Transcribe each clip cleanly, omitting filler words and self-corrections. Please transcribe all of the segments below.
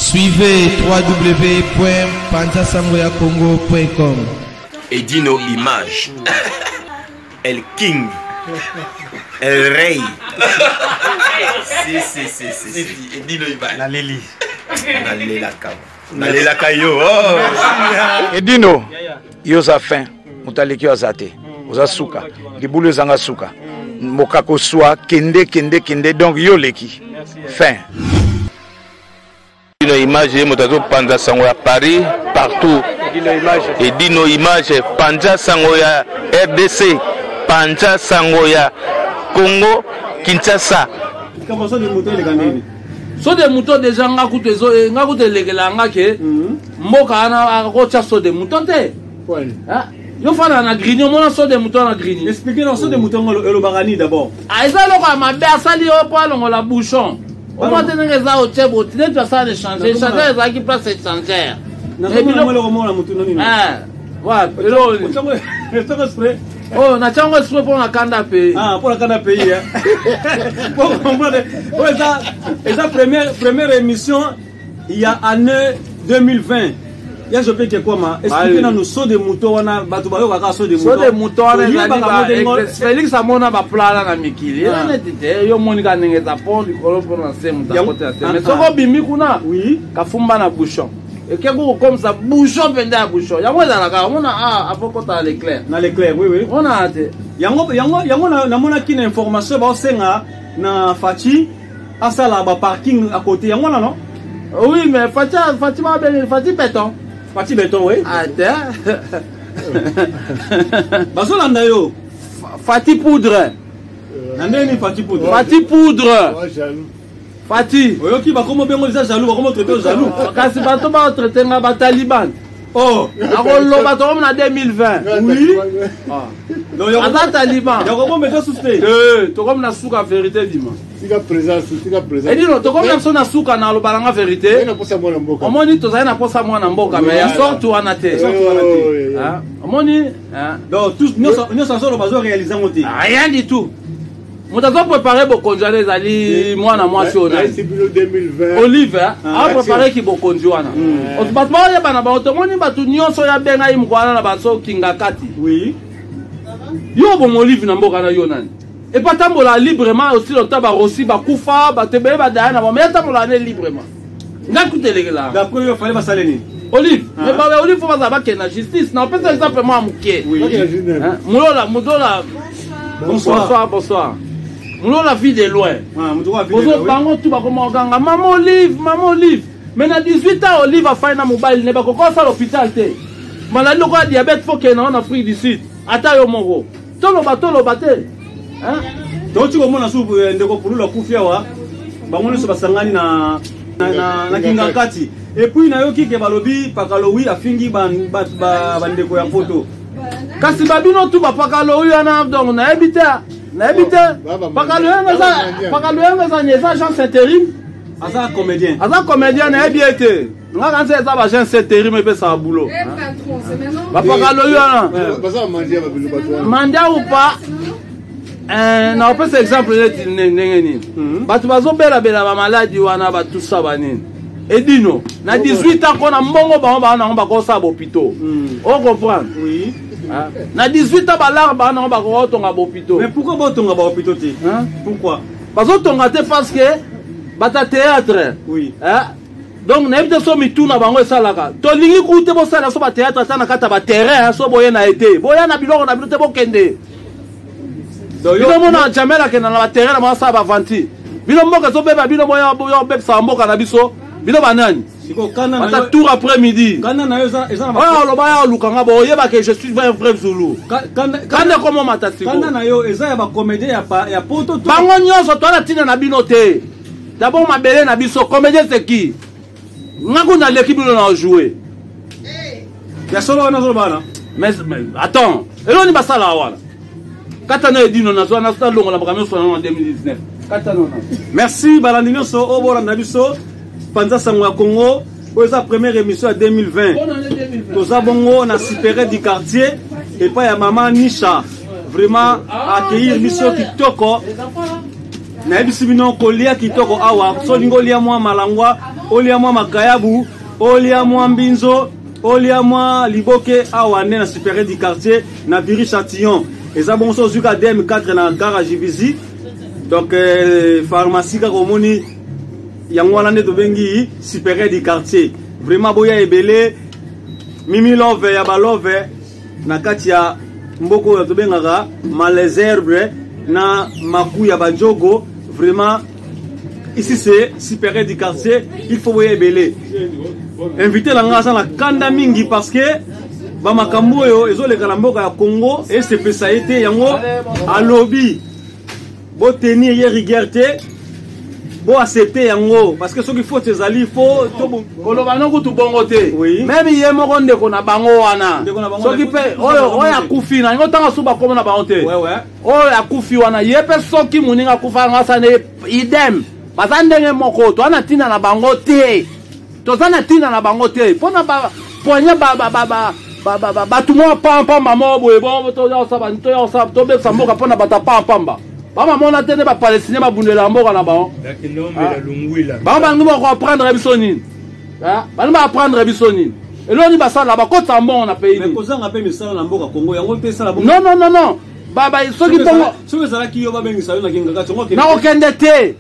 Suivez www.panzasangoyakongo.com. Edino Image. El King. El Rey. si, si, si, si, si. Edino Image. Naleli. Nalelaka. Nalelaka yo. Oh. Edino, yo oza fin. Moto aleki yo aza te. Oza suka. Libulu ezanga suka. Mokako swa kende kende kende donc yo leki. Fin. Edino Image ye moto azopanza sango ya Paris partout. Edino Image panza sango ya RDC, panza sango ya Congo Kinshasa. So de mouton deja nga kutu ezo eh, nga kutu elekela nga ke mboka wana akotya so de mouton te. Yo fana na grigny omona so de mouton na grigny. Expliquez na so de mouton ngo elobaka nini d'abord? Ah, eza eloko ya mabe asali yo mpo alongola bouchon. Omona te ndenge eza otie boti neti asala na échanger échanger ezalaki place échangère. Eloko mona motu na nini? Wapi eloko nini? Oh, na tiango esprit mpo na kanda pays. Ah, mpo na kanda pays. Po comprendre. Oyo eza eza première première émission ya année 2020. Ya Jopé Kekwama, expliquez nanu saut de mouton wana bato bayokaka saut de mouton. Saut de mouton wana ezali ba Félix amona ba plat na mikili. Eza neti te yo omoni kaka ndenge eza pont likolo mpo na se moto akoti na se. Mais soki obimi kuna kafumba na bouchon. Eke kokomisa bouchon mpenza ya bouchon. Yango ezalaka omona ah avant kota na l'éclair. Na l'éclair, oui oui. Omona te. Yango yango yango namonaki na information baosenga na Fatshi asala ba parking à côté yango wana non? Oui, mais Fatshi, Fatshi m'a bien, Fatshi béton. Fatshi béton, oui. Ah, t'es. Bazolanda yo. Fatshi poudre. Na ndeni Fatshi poudre. Fatshi poudre. Fatshi. Oyoki bakomo bengo eza jaloux, bakomo traiter jaloux. Kasi bato ba traiter nga ba Taliban. Oh, akoloba tokomi na 2020. Oui. Ah. Aza Taliban. Yako bombe eza susu te. Eh, tokomi na suka vérité bima. Tika présence, tika présence. Edino, tokomi na biso na suka na aloba nanga vérité. Omoni tozali na posa mwana mboka mais ya sorte wana te. Omoni, donc tous nyonso azoloba azo réaliser yango te. Rien du tout. Moto azo préparer bokonzi wana ezali mwana mwasi oyo nani? Olive a préparer ki bokonzi wana. Bato baoyebana bango tomoni bato nyonso oyo abenga ye moko wana na baso kinga kati. Oui. Yo oboma Olive na mboka na yo nani? Epa tambola librement aussi longtemps ba Rossi bakufa bato ebele badaya na bango mais atambola ne librement. Nga kutu elekela. D'après yo fallait basala nini? Olive, mais ba Olive faut bazala bakende na justice. Na opesa exemple mwa moke. Mulola, Mulola. Bonsoir, bonsoir. Mulola vit de loin. Bozo bango tout bakoma okanga maman Olive, maman Olive. Mais na 18 ans Olive afai na mobali ne bakokosa l'hôpital te. Maladie lokola diabète faut kende en Afrique du Sud. Ata yo moko. Toloba toloba te. Hein? Touti komona su ndeko Pululu akufi awa. Bango nyonso basangani na na na Kingakati. Et puis nayoki ke balobi Pakalowi afingi bandeko ya poto. Kasi babino tu bapakalowi wana donc nayebi te. Nayebi te. Pakalowi yango eza Pakalowi yango eza eza agence intérim. Aza comédien. Aza comédien nayebi ye te. Nga kanisa eza ba agence intérim epesaka boulot. Bapakalowi wana. Mandia ou pas? Na opesa exemple neti ndenge nini bato bazobelabela bamaladi wana batusa banini edino na 18 ans kona mbongo bango baa nango bakosala bopito o comprendre? Oui. Na 18 ans balare baa nango bakokotonga bopito. Mais pourquoi baotonga bahôpitaux te? Pourquoi bazotonga te? Parce que bata théâtre. Oui. Donc nayebi te so mituna bango esalaka tolingi kutu te bosala so bathéâtre ata na kati ya baterrain so boye na ye te boya na biloko na bino te bokende. Bino mona Jamel akenda na baterrain na bango asala baventure. Bino mboka ezobeba bino boya obebisaka mboka na biso bino banani? Ata tour après midi oyo oloba ya olukanga bo oyeba ke je suis vrai vrai Zulu kanda ekoma omata siko. Kanda na yo eza ya bacomédien ya poto? Bango nyonso toa na ntina na bino te. D'abord mabele na biso comédien c'est qui? Nga kuna naleki bino na jouer. Ya solo wana azoloba wana. Mais attends, eloni basala wana. Kata na edino nazwa nalongola makambo nyonso na 2019. Kata nona. Merci balandi nyonso oyo bolanda biso panza sango ya Congo. Oyo eza première émission ya 2020. Toza bongo na supérette du quartier epai ya mama Nisha. Vraiment accueillir biso kitoko. Nayebisi bino kolia kitoko awa. So olingi olia mwa malangwa. olia mwa makayabu, olia mwa mbinzo, olia mwa liboke awa nde na supérette du quartier na Viry Châtillon. Eza bongo so ozwi ka DM4 na gare ya Juvisy. Donc pharmacie kaka omoni yango wana nde tobengi supérette du quartier. Vraiment boya ebele Mimi Love ya ba Love na kati ya mboka oyo tobengaka Malesherbe na Maku ya Banjogo. Vraiment ici c'est supérette du quartier, il faut boya ebele. Invité na nga aza na kanda mingi parce que ba makambo oyo ezoleka na mboka ya Congo esepesa ye te, yango alobi bo tenir ye rigueur te, bo accepter yango parce que soki faute ezali faut to koloba no kutu bongo te. Oui. Même ye moko ndeko na bango wana. Ndeko na bango Soki na- pe oyo oyo akufi na ngo tanga suba komona bango te. Ouais, ouais. Oyo akufi wana ye pe soki moninga akufa nga sa ne idem. Baza ndenge moko to ana tina na bango te. Toza na tina na bango te. Pona ba poignet ba ba ba ba ba ba ba bato mwa pampamba moko boye bongo toya kosala toya kosala tobebisa mboka mpona bato ya pampamba. Bamamona te nde bapalestinien babundela mboka na bango. Bango balingi bakoapprendre biso nini? Balingi baapprendre biso nini? Eloko nini basala bakotisa mbongo na pays Mais nini? kozanga mpe misala na mboka Congo yango mpe esala bongo. Non, non, non, non. Ba ba soki bongo soki ezalaki yo babengisa yo na kingaka tongo okende. Nakokende te.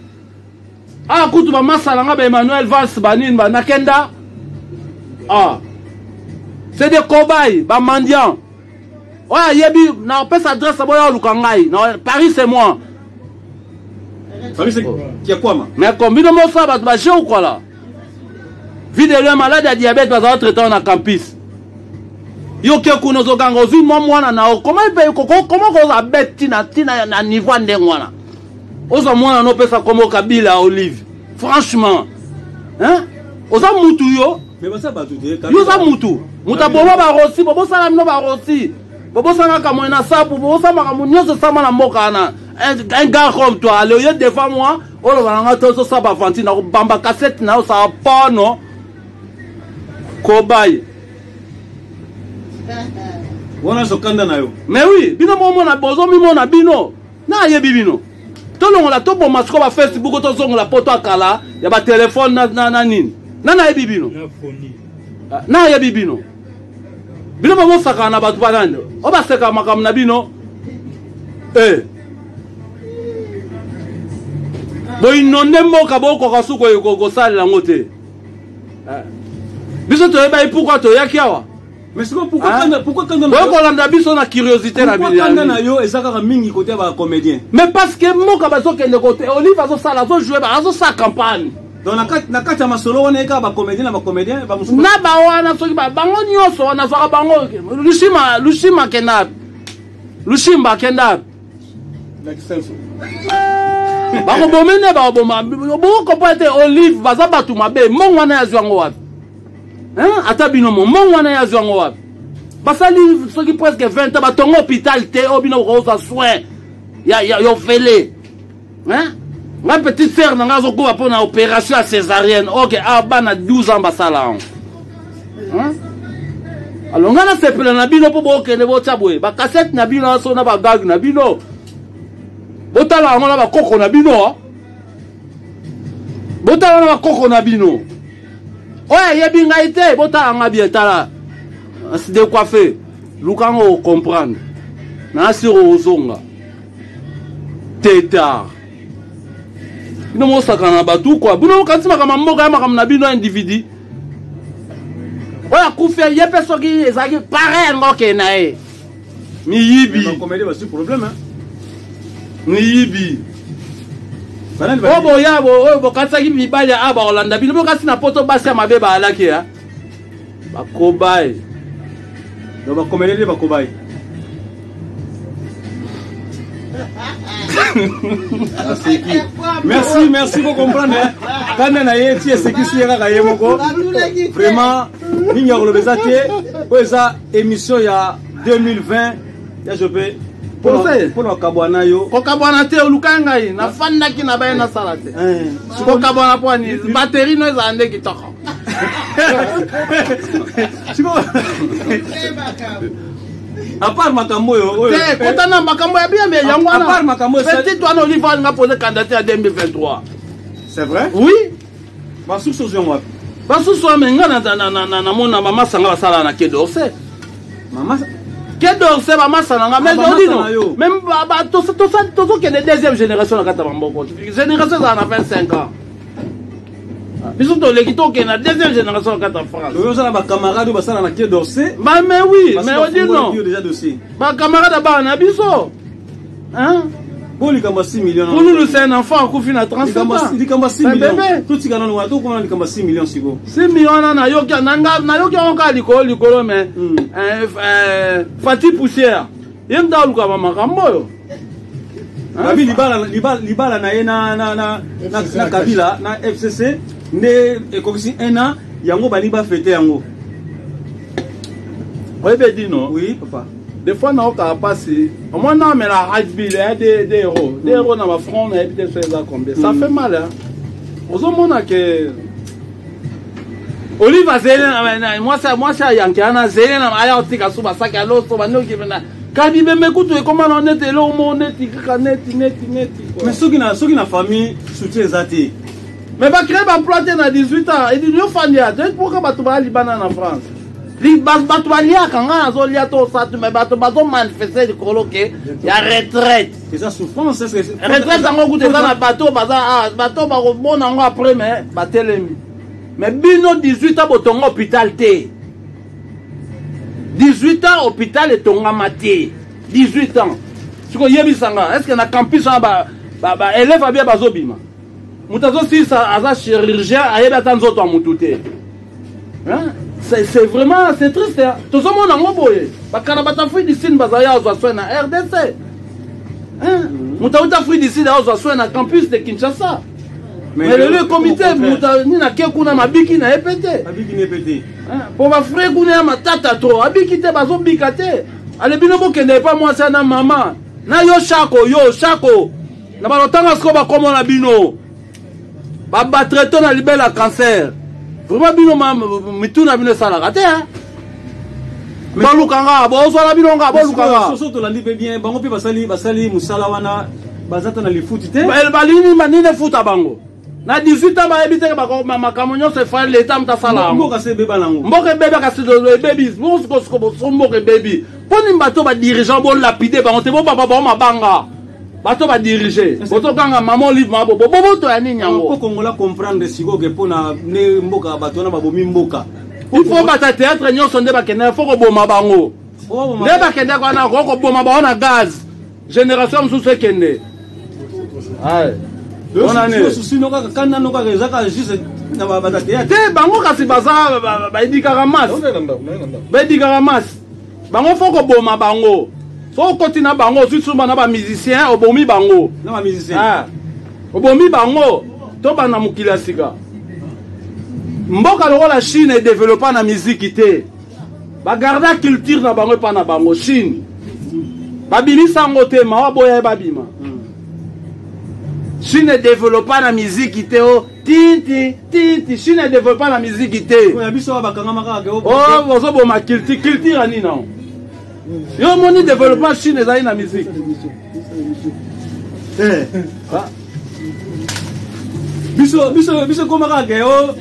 Ah kutu ba masala nga ba Emmanuel Valls ba nini ba nakenda. Ah. C'est des cobayes, ba mendiants. Oyo ayebi na opesa adresse boya oluka ngai. Na Paris c'est moi. Paris c'est Kiakwama. Mais comme bino mosa bato ba jeu quoi là. Vie de loin malade ya diabète bazala traitant na campus. Yo ke kuna ozoganga ozwi mwa mwana na yo. Comment pe comment koza bête tina tina na niveau ya ndenge wana? Ozwa mwana no pesa kombo Kabila Olive. Franchement. Hein? Oza mutu yo. Mais baza bato te, Kabila. Yo oza mutu. Mutu aboma ba Rossi, bobosala bino ba Rossi. Bobosala kamwe na sapu, bobosala makambo nyonso esama na mboka wana. Un gars comme toi, allez, oye devant moi, oloba na nga to ozosala ba aventure, na kobamba cassette na yo, osala pono. Kobaye. Wana azokanda na yo. Mais oui, bino bomona, bozomimona bino. Na ayebi bino. Tolongola, toboma sikoyo ba Facebook, tozongola poto akala ya ba téléphone na, na, na nini. Na nayebi bino. Na ayebi bino. Bino bomosaka na bato banani. O baseka makambo na bino. Boinonde mboka bokoka suko kosalela yango te. Biso toyebaki pourquoi toyaki awa. Mais sikoyo pourquoi Hein? kanda, pourquoi kanda na Boye yo? kolanda biso na curiosité na Pourquoi bino ya kanda nini? na yo eza kaka mingi côté ya ba comédien? Mais parce que mboka bazokende côté Olive azosala, azojoue, azosala campagne. Donc na kati ya masolo wana eka ba comédien na ba comédien ba mosusu. Na ba wana soki ba bango nyonso wana zwaka bango Lushima, Lushima kenda. Lushimba kenda. Na kisenso. Bango bomene ba boma. Boko comprendre te Olive baza batu mabe. Mbongo wana ya zwango wapi? Hein? Ata bino mo mbongo wana ya zwango wapi? Basali soki presque 20 ans batongo hôpital te oyo bino bokozwa soin ya ya ya ofele. Hein? Nga petite sœur na nga azokufa mpo na opération ya césarienne. OK, ah bana 12 ans basala yango. Hein? Alors nga nasepela na bino mpo bokende botya boye ba cassette na bino so na ba gag na bino. Botala yango na ba koko na bino, hein? Botala na ba koko na bino. Oyo ayebi ngai te, botala nga bien, tala. Se décoiffer. Luka ngo comprendre. Na siro ozonga. Tétard. Bino mosaka na bato quoi. Bino mokanisi makambo ya mboka ya makambo na bino individu. Oyo akufi ye mpe soki ezalaki pareil yango okende na ye. Miyibi. Mais ba comédien bazwi problème, hein? Miyibi. Banani Oyo bayibi? boya, bo, oyo bokatisaki mibali ya awa bakolanda bino, bokasi na poto basi ya mabe baalaki, hein? Bakobaye. Donc ba comédien nde bakobaye. Aseki. Merci, merci pour comprendre, hein. Kanda na ye ti esekisi ye kaka ye moko. Vraiment, mingi ya koloba eza te. Oyo eza émission ya 2020 ya je peux Conseil. mpona kokabwana yo. Kokabwana te, oluka ngai, nafandaki na baye nasala te. Kokabwana mpo nini? Batterie no ezala nde kitoko. Sikoyo, à part makambo oyo, oyo, Te, kota na makambo ya bien, mais yango wana. À part makambo oyo, Petit wana Olive alinga poser candidature ya 2023. C'est vrai? Oui. Basusu ozwi yango wapi? Basusu ame nga namona bamasanga basalaka na Quai d'Orsay. Quai d'Orsay, bamasa na nga. Mais odino même tozokende deuxième génération na kati ya bamboko. Génération ezala na 25 ans, biso toleki, tokende na deuxième génération na kati ya France. Oyo oza na bacamarade oyo basala na Quai d'Orsay? Ba mais oui, mais odino déjà dossier. Bacamarade ya bana na biso, hein? Po likambo ya 6 millions. Pululu, c'est un enfant akufi na 37 ans. Likambo ya 6 millions, totika nano wana, tokoma na likambo ya 6 millions sikoyo. 6 millions wana, nayoki nayoki yango kaka likolo likolo, mais Fati Poussière ye mutu aluka bamakambo oyo. Babi libala na ye na Kabila na FCC nde ekokisi un an, yango balingi bafêter yango. Oyebi dino? Oui, papa. Des fois naokaka mpasi, omoni naomela hbil ya 2 euros, 2 euros na bafranc, nayebi te so eza combien. Ça fait mal, hein? Ozomona ke Olive azeli mwasi ayanke wana, azeli na aya otika so basaki ya loso bandoki na kabi bembe kutu ekoma na neti eloko moko neti kaka neti neti neti. Mais soki na famille soutien eza te? Mais bacréer baemploi te na 18 ans. Edi yo fandi ya te pourquoi bato baya libanda na France? Bato baliaka, ngai nazolia to osatu, mais bato bazomanifeste likolo ke ya retraite. Eza souffrance. Retraite yango kutu eza na bato baza, bato bakomona yango après, mais batelemi. Mais bino 18 ans botonga hôpital te, 18 ans hôpital etongama te, 18 ans. Sikoyo yebisanga, est ce que na campus wana baélève abia bazobima, moto azosilisa aza chirurgien, ayebi ata nzoto ya motu te? C'est vraiment, c'est triste. Tozomona yango boye, bakana bato Afrique du Sud bazali azwa soin na RDC, moto auti Afrique du Sud azwa soin na campus de Kinshasa, mais lelo ekomi te, moto nini ake kuna mabiki na ye mpe te. Abiki ne mpe te. Po bafrai kuna ya matata to abiki te, bazobika te. Ale bino bokende epa mwasi na mama na yo shako, yo shako na balotanga sikoyo bakomona bino babatraite na libela cancer. Vraiment bino mitu na bino esalaka te, baluka nga, bozwala bino nga, boluka nga. Soso tolandi mpe bien, bango mpe basali mosala wana, baza ta na lifuti te. Balingi banini efuta bango na 18 ans? Bayebi te makambo nyonso efali leta moto asala yango. Mboka se ebeba nango. Mboka ebeba, kasi ebebi so mboka ebebi mpo nini? Bato badirigeant bolapide bango te, bobaba bango mabanga, bato badirige bozokanga mama Olive mabo boboto ya nini yango? Po Kongola comprendre sikoyo ke mpona ne mboka, bato wana babomi mboka. Il faut bata théâtre nyonso nde bakendaka, faut koboma bango nde bakendaka wana, ko koboma bango na gaz, génération mosusu ekende. Susi kaka kanda no kaka eza kaka juste na bata théâtre. Te, bango kasi baza baedikaka masse, baedikaka masse bango, faut koboma bango. So okoti na bango, ozwi sumba na bamusicien, obomi bango. Na bamusicien. Obomi bango, tobanda mokili ya sika. Mboka lokola Chine edéveloppa na miziki te, bagarda culture na bango epa na bango. Chine babimisa yango te, mawa boya ye babima. Chine edéveloppa na miziki te, o tinti tinti, Chine edéveloppa na miziki te. Ya biso bakangama kaka. O ozoboma culture, culture ya nini nango? Yo omoni développement Chine ezali na musique? Biso ekoma kaka ke o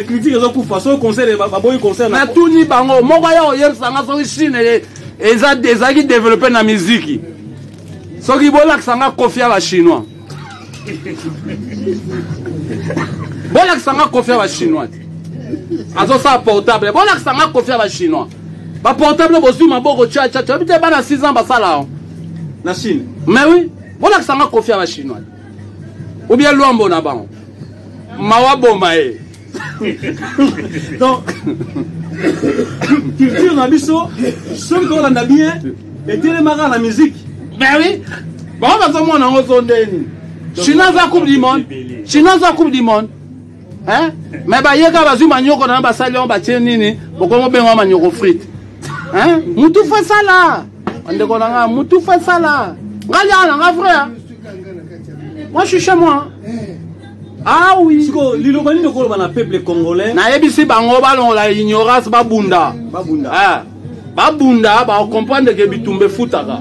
critique ezokufa so concert baboyi concert. Natuni bango moko ya oyebisanga soki Chine ezalaki développé na miziki, soki bolakisanga Kofi ya bachinois, bolakisanga Kofi ya bachinois te azosala portable, bolakisanga Kofi ya bachinois baportable bozwi maboko tia tia tia, oyebi te bana 6 ans basala yango. Na Chine? Mais oui, bolakisanga Kofi ya bachinois ou bien Lwambo na bango, mawa boma ye. Donc culture na biso, soki tolanda bien, etelemaka na musique. Mais oui, bango bazomona yango so ndeni Chine aza Coupe du monde, Chine aza Coupe du monde, hein? Mais bayeka bazwi manyoko na basali yango, batie nini, bokomo benga manyoko frite, hein? Mutu fo esala, bandeko na nga, mutu fo esala. Nga liaka na nga vrai, moi je suis chez moi. Ah oui. Siko liloba nini okoloba na peuple congolais? Nayebisi bango balongola ignorance, babunda. Babunda. Ah. Babunda, bacomprendre ke bitumba efutaka.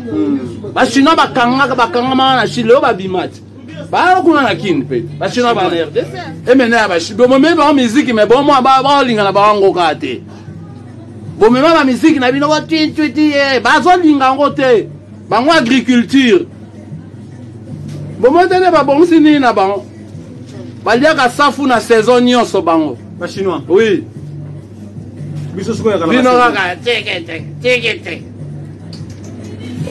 Bachinois bakangaka, bakangamaka na Chine, lelo babima ti. Baa kuna na Kin mpe bachinois baa na RDC emene ya bachinois bomemi bango miziki me bomwa baolinga na bango kaka te bomema bamiziki na bino botwitwiti ye bazolinga yango te bango agriculture bomoi te nde babongisi nini na bango baliaka safu na saison nyonso bango bachinois oui biso sikoyo bino kaka teke teke teke teke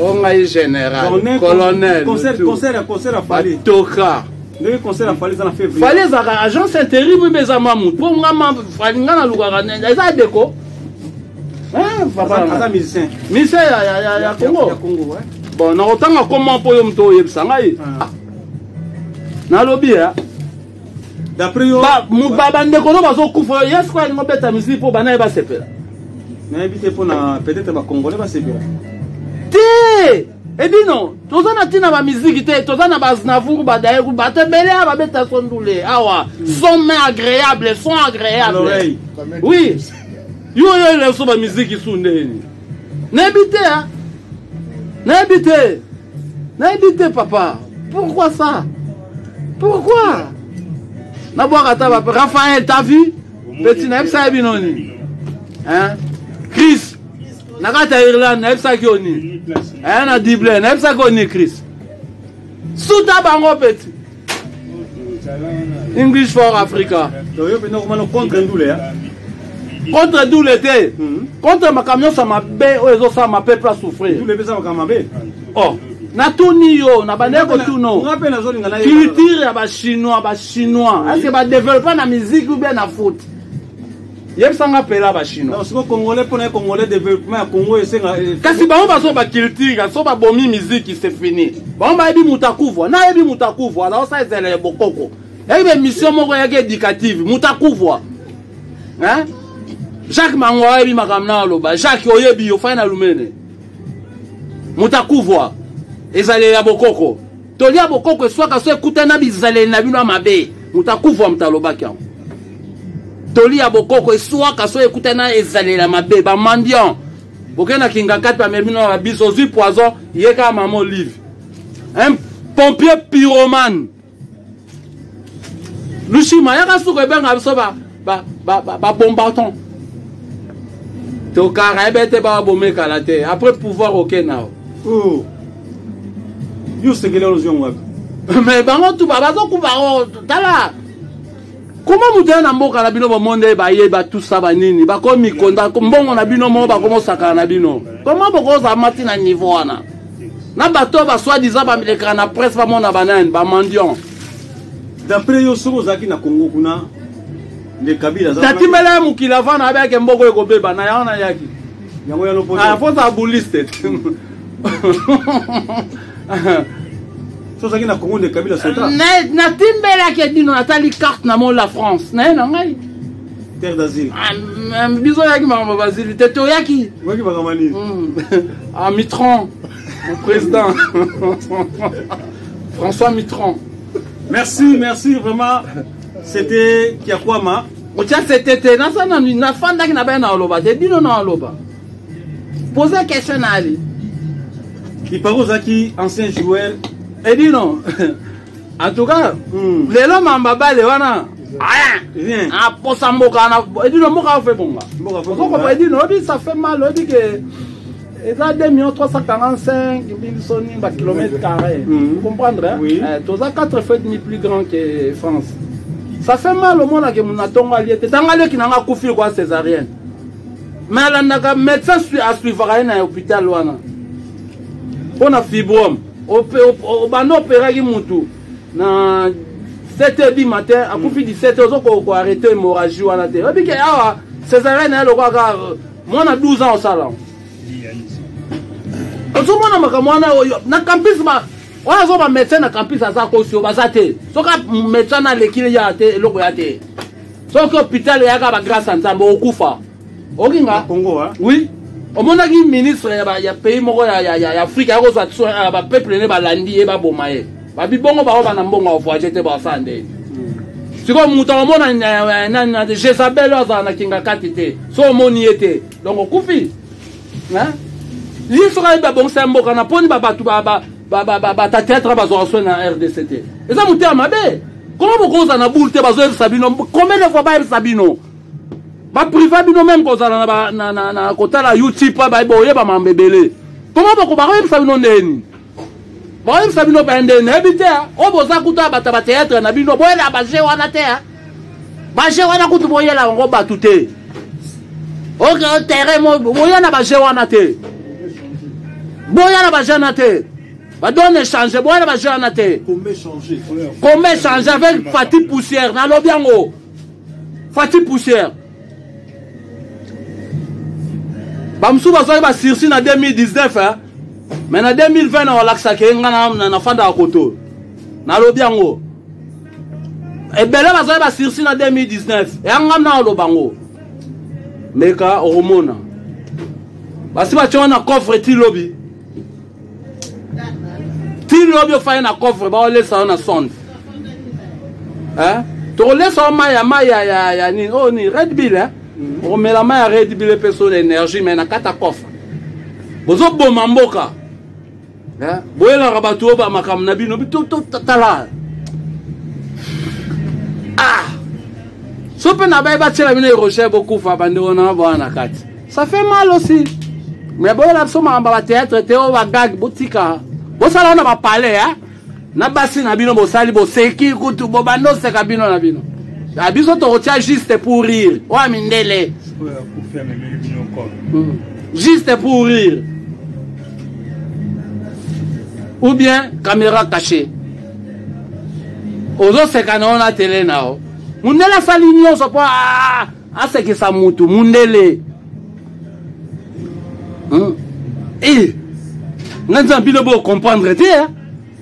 o ngai général colonel concert ya concert ya Fally toka ndenge concert ya Fally eza na février Fally ezalaka agence intérim mpe eza mwa motu mpo nga ma Fally nga nalukaka eza deko aza musicien musicien ya Congo ya Congo bon nakotanga koma mpo yo moto oyebisa ngai nalobi ya d'après yo bandeko no bazokufa yo ye sikoyo alingi obeta misili mpo bana ye basepela nayebi te mpona peut-être bacongolais basepela te edino toza na ntina bamiziki te toza na baznavour badayeku bato ebele awa babeta so ndule awa son main agréable son agréable oui yo oyo eleso bamiziki su ndeni nayebi te nayebi te nayebi te papa pourquoi ça pourquoi nabwaka ata ba raphaël t'as vu petit nayebisa ye bino nini hein chris na kati ya irlande nayebisaki yo nini hein na dublin nayebisaki yo nini chris suta bango petit english for africa contre ndule contre ndule te contre makambo nyonso ya mabe oyo ezosalama peuple asouffrir oh natuni yo na bandaki kotuna culture ya bachinois bachinois est ce que badeveloppe na musique ou bien na foot yebisanga mpela bachinois congolais mpona congolais développement ya congo esenga kasi bango bazo baculture so babomi musique c'est fini bango bayebi moto akuvwa nayebi moto akuvwa azakosala ezala ya bokoko yayebi émission moko eyaki éducative moto akuvwa jacques mango ayebi makambo na aloba jacques oyebi ofai na lumene moto akuvwa ezaleli ya bokoko tolia bokoko eswaka so ekutani na bizaleli na bino ya mabe moto akuvwa moto alobaki yango tolia bokoko eswaka so ekutani na ezaleli ya mabe bamandian bokei na kingakati bamemi bino na babiso ozwi poison ye kaka mama olive un pompier pyromane lushima yaka suka ebenga biso babombaton tokara yebe te babomekala te après pouvoir oke nao oh. yo osengeli wana ozwi yango wapi mais bango tu bazokufa tala koma moto ya na mboka na bino bomonde bayeba tusa banini bakomi konda mbongo na bino moko bakomosakana na bino koma bokozala mati na niveau wana na bato oyo basoi-disant bamilekaka na presse bamona banani bamandion d'après yo soki ozalaki na congo kuna nde kabila tatimbela ye mokili avant na abeyake mboko ekobeba na yango nayaki yango ya lopoto foza buliste so ozalaki na congo nde kabila sota natimbelaki edino natali carte na mo la france naye na ngai terre d'asile biso oyaki makambo basile te toyaki oyaki makambo nini ah mitran mon président françois mitran merci merci vraiment c'était kiakwama otya sete te naza nanu nafandaki na baye na oloba te bino na oloba pose question na ali iparo ozalaki ancien joueur edino en tout cas lelo mamba bale wana rien aposa mboka wana edino mboka ofe bonga ozokopa edino oyebi ça fait mal oyebi ke eza 2 millions 345 mille soni ba kilomètre carré vous comprendre hein? Oui. Toza 4 fois et demi plus grand que France ça fait mal omonake mona ntongo alie te ntango aleki nanga akufi kwa césarienne mais alandaka médecin asuivaka ye na hôpital wana mpo na fibrome obanda operaki mutu na 7 heures du matin akufi 17 heures ozo koarrete hémorragie wana te oyebi ke awa césarienne ye lokola kaka mwana 12 ans osala ozomona makambo wana oyo na campus wana azo bamédecin na campus aza kosi oyo baza te soki médecin na alekili ya te eloko ya te soki hôpital eyaka bagrâce ya nzambe okufa okinga congo oui omonaki ministre ya pays moko ya afrique ya kozwa soin ya bapeuple ne balandi ye baboma ye babibongo bango bana mbongo ya voyage te basala ndeni sikoyo moto akomona jezabel oyo azala na kinga kati te so omoni ye te donc okufi ye soki ayebi babongisa ya mboka na mponi babato Bata théâtre bazwaka soin na RDC te. Eza motema mabe. Comment bokozala na boule te? Bazoyebisa bino combien de fois? Bayebisa bino, bapriva bino même kozala na kotala YouTube, boyeba mambo ebele. Comment bako bakoyebisa bino ndeni? Bakoyebisa bino mpe ndeni? Nayebi te. Oyo boza kuta bato ya bathéâtre na bino, boyela baje wana te. Baje wana kutu boyela yango bato te. Ok, terrain boya na baje wana te, boya na baje wana te. Badonne échange, boya na baje wana te. Comment échanger avec Fati Poussière? Nalobi yango, Fati Poussière. Bamosusu bazwaki basursis na 2019, mais na 2020 na olakisaka ye. Nga nafandaka koto, nalobi yango. Ebele bazwaki basursis na 2019, eyangam na oloba yango. Meka okomona basi batie wana coffre ti lobi, ti lobi. Ofai na coffre, baolesa yo na sonde. Tokolesa yo mai ya mai ya nini oyo, nini, Red Bull. Okomela mai ya Red Bull, epesa oyo na énergie, mais na kati ya coffre. Bozoboma mboka, boyelaka bato oyo bamakambo na bino. Tala, ah, so mpe na baye batiela bino Rocher, bokufa. Bandeko na bwana na kati, ça fait mal aussi. Mais boyela biso makambo ya bathéâtre te, oyo bagag botika, bosala wana bapalais na basi na bino. Bosali, boseki kutu, bobanda oseka bino na bino. Biso tokotia juste pour rire oyo mindele, juste pour rire ou bien caméra cachée. Ozoseka na yo na tele na yo. Mundele asali nyonso mpo asekisa mutu. Mundele, E nga nzambe, bino bocomprendre te.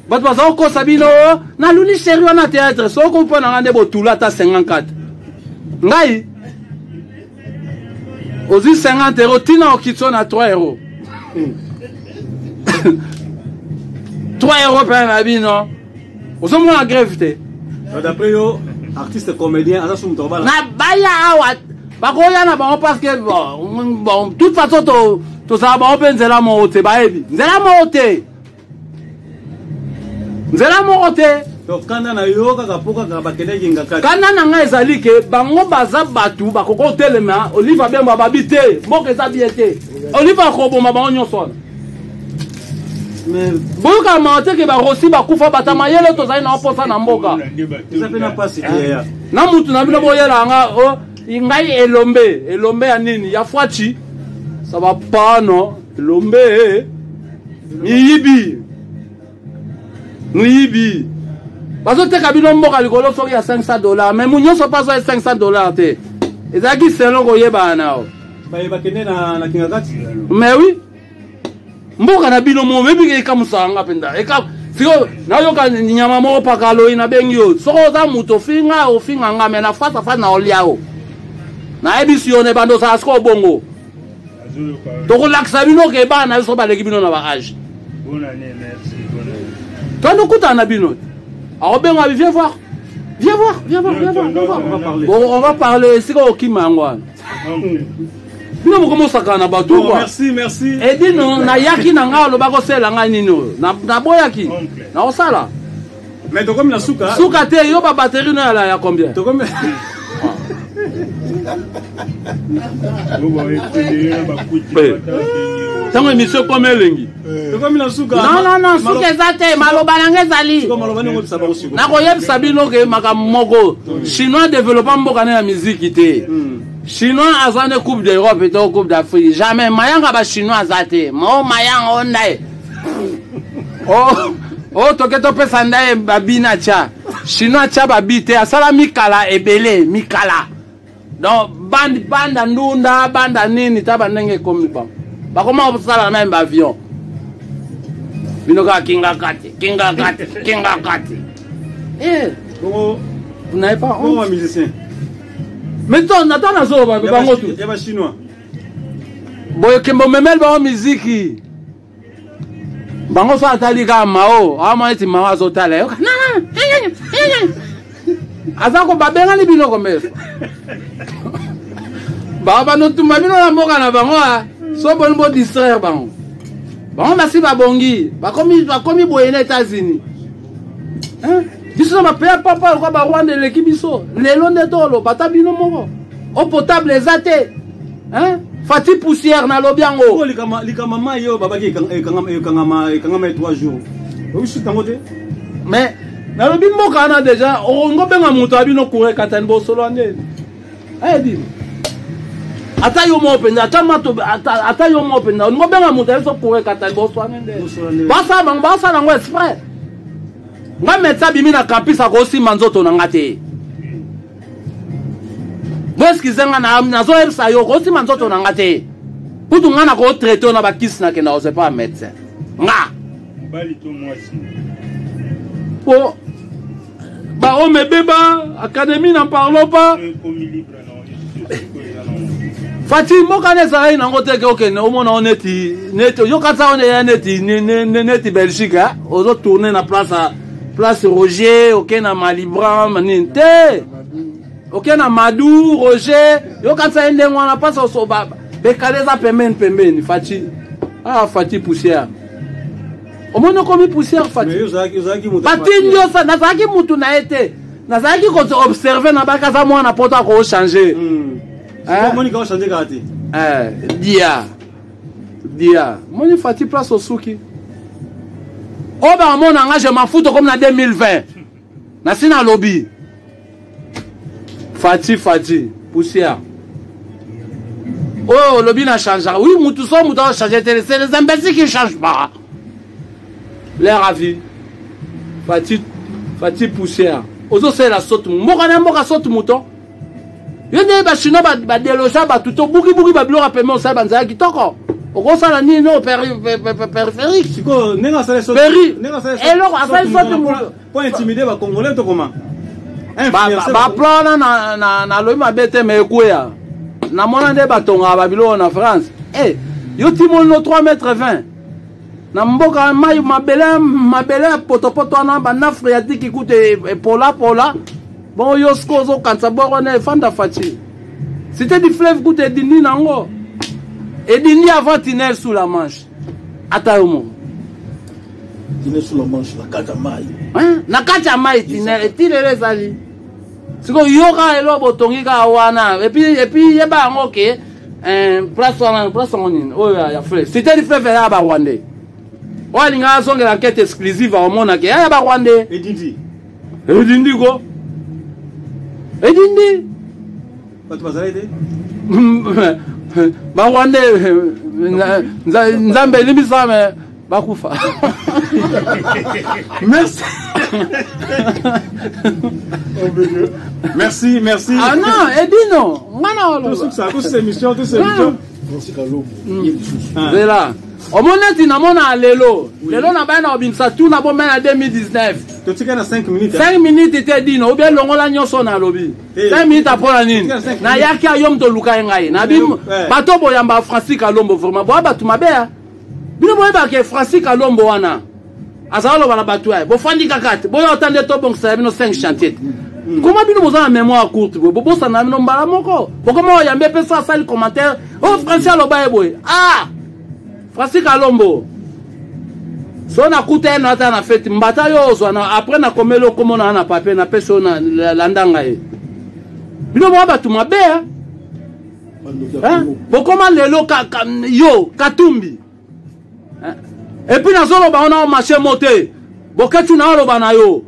Bato baza kokosa bino. Naluli chéri wana théâtre. Soko mpo na nga nde botula ata 54, ngai ozwi 50 euro, ntina okiti na 3 euro, 3 euro mpe na bino ozomona grève te. D'après yo, artiste comédien aza su moto akobala? Na baya awa, bakoya na bango parce que bon, toute façon tozala bango mpe nzela moko te. Bayebi nzela moko te, nzela moko te. Donc kanda na yo kaka mpo kaka bakendeki ngakati? Kanda na ngai ezali ke bango baza bato bakoki kotelema. Olive Abemba babi te, mboka eza bien te. Olive akoboma bango nyonso wana. Boyoka mawa te ke barosi bakufa, bata mayele tozali na mposa na mboka. Eza mpe na mpasi te ya Na mutu na bino boyela nga o ngai elombe. Elombe ya nini? Ya fwachi? Ça va pas, non? Elombe miyibi, miyibi bazoteka bino mboka likolo soki ya 500 $. Mais mu nyonso mpo azwa 500 $ te, ezalaki selon koyebana na yo. Baye bakende na Kingakati. Mais oui, mboka na bino mo oyebi ekamusaka nga mpenza. Sikoyo nayoka nyama moko paka aloyi. Nabengi yo, soki oza moto ofinga, ofinga nga, mais na face à face na olia yo. Nayebisi yo na ebanda ozala sikoyo bongo. Tokolakisa bino ke bana na biso baleki bino na baage. Tondi okutana na bino, akobenga: "Viens voir, viens voir, viens voir, viens voir, viens voir." On va parler. Bon, on va parler. Esika okima yango wana, bino bokomosakana na bato. Bon, quoi. Merci, merci. Edino, nayaki na ngai, olobaki osala ngai nini oyo. Naboyaki, naosala. Mais tokomi na suka. Suka te. Yo, babatterie no yala ya combien? Tokomi. Ntango émission ekomi elengi. Tokomi na suka. Non, non, non, suka eza te. Maloba nanga ezali. Sikoyo maloba ndenge oyebisa bango sikoyo? Nakoyebisa bino ke makambo moko, Chinois développa mboka ne ya miziki te. Chinois aza ne Coupe d'Europe to Coupe d'Afrique, jamais. Mayanga bachinois aza te. Mo mayanga o ndaye o toke topesa ndaye babina tya. Chinois atya babi te, asala mikala ebele mikala. Donc bandi banda ndunda banda nini ta bandenge ekomi bango bakoma kosala même baavion. Bino kaka kinga kati, kinga kati, kinga kati. Eh, bongo vous n'avez pas bongo honte? Musicien. Mais to nata nazoloba bango tu. Ya bachinois. Boyokembe omemeli bango miziki. Bango so atali kaka mao amona neti mao azotala yoka aza ko babengani bino kombeso bao banotumba bino na mboka na bango. A so boni bodistraire bango. Bango basi babongi, bakomi bakomi boye na États-Unis. Hein? Biso na bapeya papa lokola ba Rwanda eleki biso. Lelo nde toloba ata bino moko. Eau potable eza te. Hein? Fati poussière nalobi yango. Likama likama mai oyo babaki ekangama ekangama ekangama 3 jours. Oyebi yango te? Mais nalobi mboka wana deja okongo benga moto ya bino courant ekatani bosolo nde ayebima ata yo moko mpenza ata mato ata yo moko mpenza olingo benga moto ayeso courant ekatani boswane nde basala bango basala yango exprès nga médecin abimi na campus akosimba nzoto na nga te boeskize nga nazoyebisa yo okosimba nzoto na nga te kutu nga nakotraite yo na bakisi nakenda kozwa epa ya médecin nga mobali to mwasi po bahomme ebeba académie n'en parlons pas fati mboka na ezalaki nango te ke okende omona o neti neti yokanisa wana eya neti neti belgique ozo tourne na place place roger oke na malibran nini te oke na madu roger yokanisa ye ndenge wana mpasi bekale eza pembeni pembeni fati ah fati poussière omoni okomi poussière fati batindi yo nazalaki mutu na ye te nazalaki koobserve na baki aza mwana poto akochange hmm. eh, dia dia moni fati place osuki oyo bakamona nga je m'en fous tokomi na 2020 nasi nalobi fati fati poussière oyo olobi na changeaka oui mutu so mutu achange te c'est les imbéciles qui change pas leur avis fati fati poussière ozosalela sotu mboka na mboka sotu moto yo nde bachinois badeloja bato tobukibuki babiloko ya peme osali banzala kitoko okosala nini no périphérique sikoyo ndenge asali eloko asali soki mpo intimide bacongolais to koma baplan wana nalobi mabe te ma ekweya namona nde batongaka babiloko na france e yo timoli no 3 mètre 20 na mboka mai mabele mabele ya potopoto wana bana phréatique kutu epolapola bongo yo sikoyo ozokanisa bor wana efanda faci cité du fleuve kutu edindi nango edindi avant tunnel sous la manche ata yo moko tunnel sous la manche na kati ya mai na kati ya mai tunnel etilelo ezali sikoyo yoka eloko botongi kaka wana epuis epuis yeba yango ke eh, place wana place yango nini oyo ya fleuve cité du fleuve ya ba rwandais oyo alingaka azongela enquête exclusive akomona ke ya ba rwandais edindi edindi ko edindi bato bazalaki te ba rwandais nzambe elimbisa me bakufa merci merci merci ah non edino nga na oloba tous ces émissions tous ces émissions zela omoni neti namona lelo lelo nabai na kobimisa tu na bomai na 2019 totika na 5 minutes 5 minutes te dino obie longola nyonso nalobi 5 minutes apona nini nayaki ayo moto oluka ye ngai nabi bato boyamba francis kalombo vraiment boya bato mabe bino boyebaka ke francis kalombo wana azala oloba na bato ya bofandi kaka te boya ota nde tobongisa ya bino 5 chantier te hmm. koma bino boza na mémoire courte boye bobosana na bino mbala moko bokoma oyambe mpe so asali commentaire o oh, francis aloba ye boye ah francis kalombo so nakuta ye na ata na feti mbata yo ozwa na après nakomeli okomona na papier napesi yo landa ngai bino boa bato mabe Hein? Bokoma lelo ka, ka, yo Katumbi. Hein? Et puis nazoloba wana marché mote. Boketshu na oloba na yo.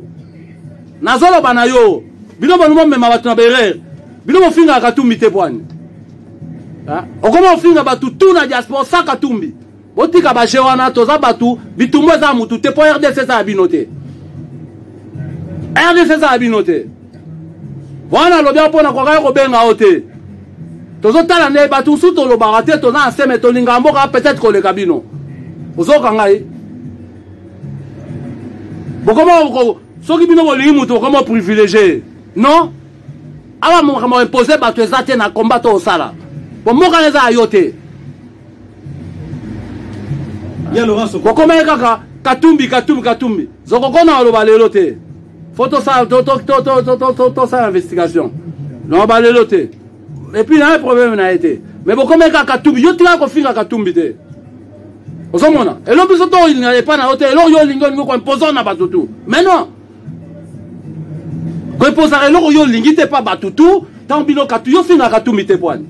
Nazoloba na yo. Bino bolingo bomema bato na berere. Bino bofingaka Katumbi te bwani. Hein? Okoma ofinga bato tout na diaspora sans Katumbi. Botika ba jeu wana toza bato bitumbu eza mutu te po RDC eza ya bino te. RDC eza ya bino te. Wana alobi mpo na kokaki kobenga yo te. Tozotala nde bato mosusu tolobaka te toza na seme tolingaka mboka peut-être koleka bino. Ozoyoka ngai? Bokoma soki bino bolingi moto bokoma privilégié. Non? Awa makambo impose bato eza te na combat to osala. Bo mboka eza ya yo te. Bokomaki kaka Katumbi Katumbi Katumbi. Zokokona oloba lelo te. Faut tosala tosala investigation. Non ba lelo te. Et puis na problème na ye te. Mais bokomaki kaka Katumbi, yo tika kofinga Katumbi te. Ozomona eloko biso tolinga epai na yo te, eloko yo olingi olingi koimpose na bato tu. Mais non, koimposaka eloko yo olingi te epai bato tu. Ntango bino katu yo ofingaka Katumbi te pwani,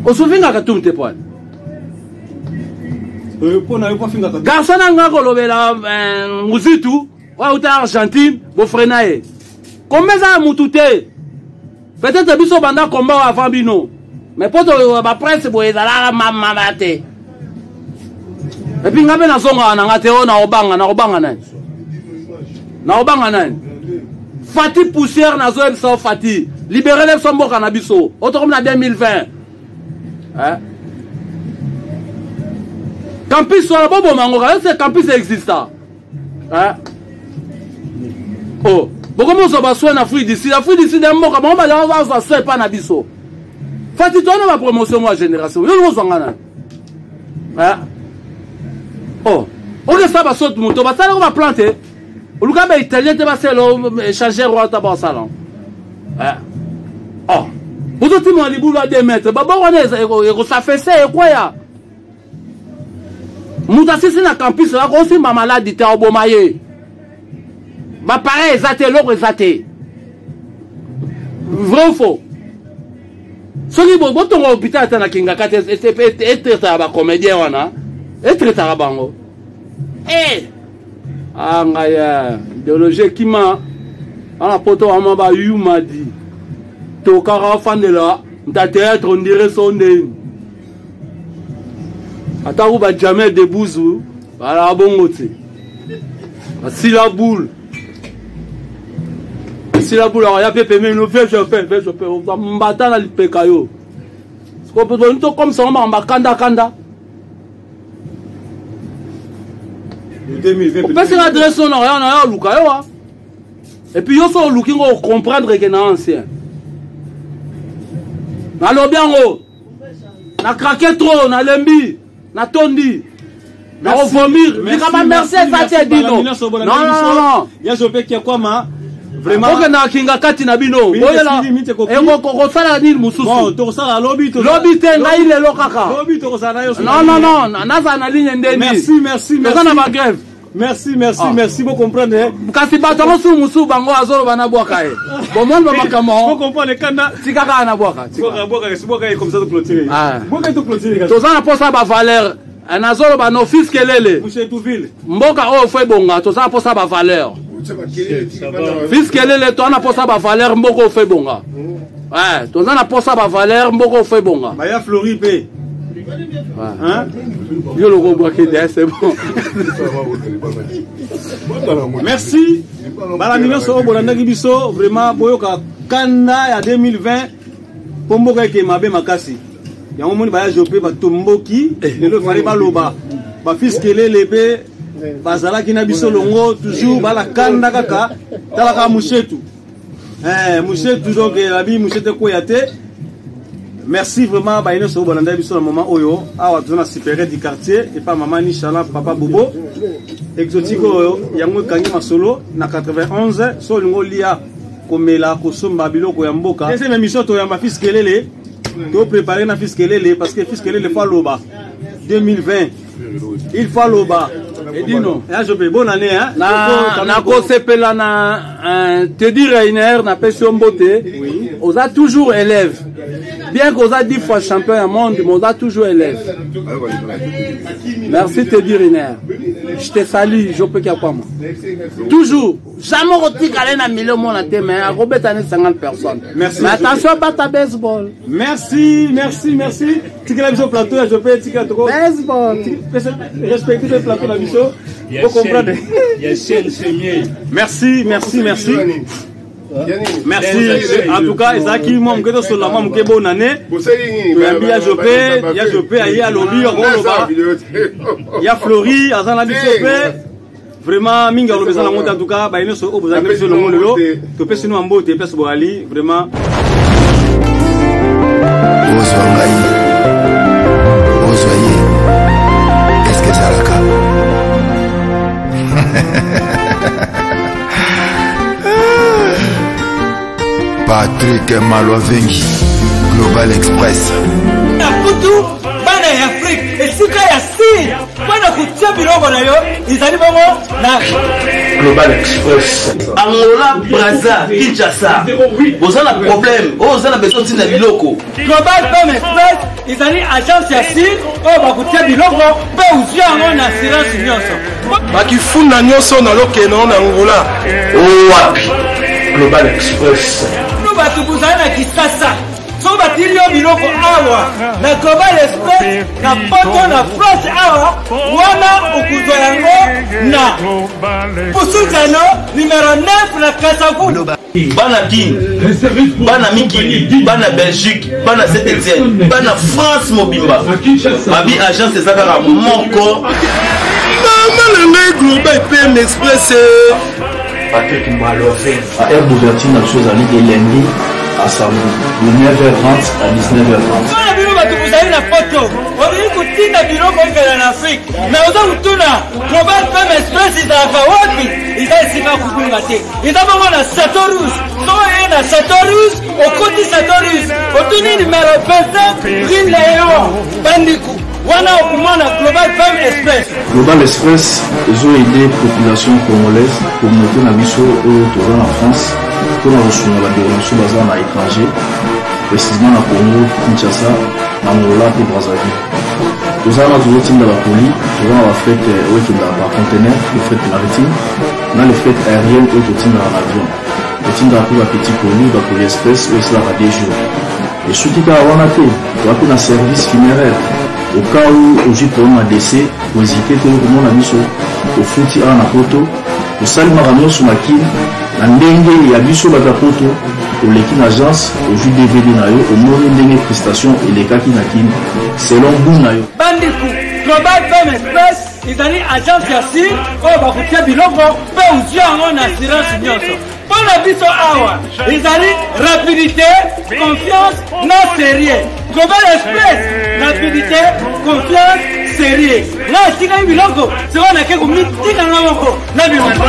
osofingaka Katumbi te pwani. Garçon na nga kolobela Muzitu oyo auta Argentine, bofrena ye komba eza ya mutu te. Peut-être biso banda komba oyo avant bino, mais po to bapresse boye ezalaka mamama te. Epuis nga mpe nazongaka na nga te oyo nakobanga, nakobanga nani? Nakobanga nani? Fati poussière, nazoyebisa yo Fati, libérele biso mboka na biso oyo tokomi na 2020. Eh? Campus wana boboma yango kaka, ese campus exista. Eh? Oh, bokomi kozwa basoin na Afrique du Sud. Afrique du Sud ya mboka bango bazala bazwa soin epai na biso. Fati towana bapromotion mwa génération yo olingi ozwa nga nani? Eh? Oh, okesa basote moto basalako baplante, oluka baitalien te basala échangeur wana ta basala. Eh? Oh, bozotimaka libulu ya 2 mètre, baboko wana ekosafese ekwaya. Moto asisi na campus akosimba maladi te, oboma ye. Bapareil eza te, eloko eza te. Vrai ou faux? Soki botonga hôpital ata na Kingaka te, etraitaka bacomédien wana, etraitaka bango. Eh! Ah ngai idéologie ekima wana poto wama bayumadi tokaka ofandela nta théâtre ondire so ndeni atako ba Jamel Debuzu balaka bongo te, basila boule, basila boule. Akoya mpe pembeni no vgp vgp mbata na lipeka yo sikoyo tokomisa ngo makambo akandakanda. Opesaka adresse oyo nakoya na yo oluka yo wa, et puis yo so oluki ngo ocomprendre ke na ancien nalobi yango na craqué trop, nalembi, natondi, nakovomir likama. Merci, eza te dino. Non, non, non. Yazo pe Kiakwama vraiment. Okendaka kinga kati na bino boyela ekosala nini mosusu? Bon, tokosala lobi. Lobi te, ngai lelo kaka. Lobi tokosala na yo. Non, non, non, nazala na ligne ndeni. Merci, merci, merci. Toza na bagrève. Merci, merci. Ah. Merci beaucoup, comprendre, hein. Kasi bato yango susu mosusu bango azoloba na bwaka ye bomoni bamakambo. Faut comprendre kanda. Tika kaka na bwaka. Bwaka, bwaka, bwaka, comme ça to clôturer. Ah. Bwaka to clôturer. Toza na posa bavaleur. Nazoloba no fils kelele. Monsieur Touville. Mboka oyo fo ebonga, toza na posa bavaleur. Fils kelele, toza na posa bavaleur, mboka oyo fo ebonga. Toza na posa bavaleur, mboka oyo fo ebonga. Baya Flori pe. Hein? Yo loko obwaki te, c'est bon. Merci. Balandi nyonso oyo bolandaki biso, vraiment boyoka kanda ya 2020 mpo mboka eke mabe makasi. Yango moni baya jope batomboki lelo, efale baloba bafils kelele mpe bazalaki na biso longo toujours bala kanda kaka. Talaka mushetu, mushetu, donc labi mushetu ekweya te. Merci vraiment baye nyonso oyo bolandaki biso na moment oyo. Awa toza na supérieure du quartier epa mama Nishala, papa Bobo exotique oyo yango ekangi masolo na 91. So olingi olia, komela, kosomba biloko ya mboka. Deuxième émission toyamba fils kelele, topréparé na fils kelele parce que fils kelele faut aloba 2020, il faut aloba. Edino. Ajope, bonne année, hein. Nakosepela na Teddy Reiner, napesi yo mbote. Oza toujours élève, bien qu'oza 10 fois champion ya monde, mais oza toujours élève. Merci Teddy Reiner, je te salue. Jopeki akwama toujours, jamais okotikala na milio mona te, mais akobeta ne 50 personnes. Merci. Mais attention, bata baseball. Merci, merci, merci. Tikela biso plateau ya Jope, tikela toko. Baseball. Respectez le plateau na biso. Vous comprenez. Merci, merci, merci. Merci. En tout cas, ezalaki mwa moke tosolola mwa moke bonne année. Toyambi ya Jope, ya Jope aye alobi akoloba. Ya Flori aza na biso mpe. Vraiment mingi alobi eza nango te. En tout cas, baye nyonso oyo bozalaki na biso elongo lelo, topesi no mbote place boyali vraiment. Ozwa ngai, ozwa ye, eske ezalaka? Patrik Malwavengi, Global Express. Na putu bana ya Afrique, esika ya sir mpo na kotia biloko na yo ezali bongo na Global Express. Angola, Brazza, Kinshasa. Boza na problème. Oh, oza na besoin ntina biloko. Global Pem Express ezali agence ya sir oyo bakotia biloko mpe ozwi yango na assurance nyonso. Bakifunda nyonso na lokeno na Angola. Oh, wapi? Global Express. Bino bato bozali na Kisasa soki batindi yo biloko awa na Global Express na poto na France awa wana okozwa yango na Pusuzano numero 9 na Kasavubu. Bana Kin, bana mikili, bana Belgique, bana Saint Etienne, bana France mobimba. Babi agence eza kaka moko. Mama na ngai Global PM Express. Patrick Mbaloven. Ba heure d'ouverture na biso ezali de lundi à samedi de 9h30 à 19h30. Mpona bino bato bozali na poto, olingi kotinda biloko ekenda na Afrique, mais oza kotuna Global Pem Express ezalaka wapi? Eza esika ya kobunga te, eza bongo na Chateau Rouge. Soki oye na Chateau Rouge, okoti Chateau Rouge, otuni numero 25 rue Leon Bandiku, wana okomona Global Pem Express. Global Express ezo aider population congolaise, communauté na biso oyo toza na France mpona kosunga bandeko na biso baza na étranger, précisément na Congo Kinshasa, na Angola mpe Brazzaville. Toza wana tozotinda bakoli, toza na bafret oyo ekendaka par conteneur, le fret maritime na le fret aérienne oyo totindaka na avion. Totindaka mpe bapetit colis, bacolis express oyo esalaka 2 jours. Esuki kaka wana te, toza mpe na service funéraire. Au cas où ozwi problème ya décès, kohésite te okomona biso, ofuti awa na poto, tosali makambo nyonso na Kin na ndenge ya biso bato ya poto. Oleki na agence, ozwi DVD na yo, omoni ndenge prestation elekaki na Kin selon goût na yo. Bandeko, Global Pem Express ezali agence ya sir oyo bakotia biloko mpe ozwi yango na assurance nyonso. Mpo na biso awa ezali rapidité, confiance na sérieux. Global Express, rapidité, confiance, sérieux. Nga atikaki biloko sikoyo nake komitika nga moko na biloko.